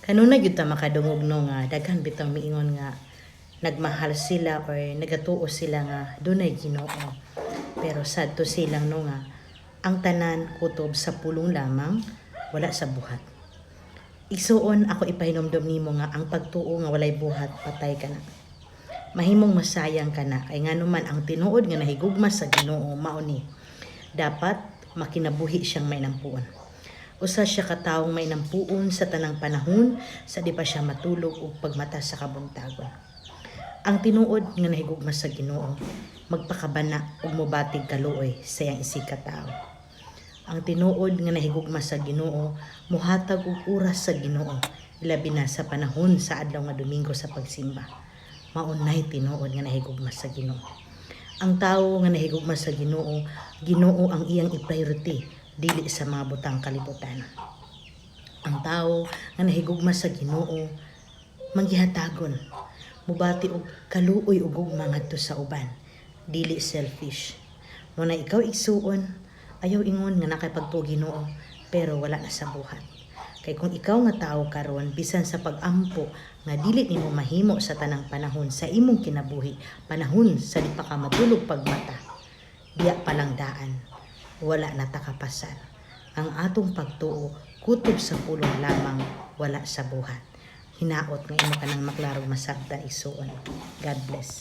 Kanunay gyud ta makadungog, no, nga daghan bitang miingon nga nagmahal sila or nagatuo sila nga dunay Ginoo. Pero sad to silang, no, nga ang tanan kutob sa pulong lamang, wala sa buhat. Igsuon, ako ipahinumdom nimo nga ang pagtuo nga walay buhat, patay ka na. Mahimong masayang ka na kay ngano man ang tinuod nga nahigugma sa Ginoo, mao ni dapat makinabuhi siyang mainampuon. Usa siya ka tawong mainampuon sa tanang panahon sa di pa siya matulog ug pagmata sa kabuntagon. Ang tinuod nga nahigugma sa Ginoo, magpakabana ug mobatig kaluoy sa iyang isig ka tawo. Ang tinuod nga nahigugma sa Ginoo, muhatag og oras sa Ginoo, ilabi na sa panahon sa adlaw nga Domingo sa pagsimba. Maunay tinuod nga nahigugma sa Ginoo. Ang tawo nga nahigugma sa Ginoo, Ginoo ang iyang i-priority, dili sa mga butang kalibutan. Ang tawo nga nahigugma sa Ginoo, manggihatagon, mubati og kaluoy ug gugma ngadto sa uban, dili selfish. Mo na ikaw, igsuon, ayaw ingon nga nakapagtuo Ginoo pero wala na sa buhat. Kay kung ikaw nga tawo karon, bisan sa pag-ampo nga dili nimo mahimo sa tanang panahon sa imong kinabuhi, panahon sa di pa ka matulog pagmata, diya pa lang daan wala na ta kapasar. Ang atong pagtuo kutob sa pulong lamang, wala sa buhat. Hinaot nga imo kanang maklarong masabtan, igsuon. God bless.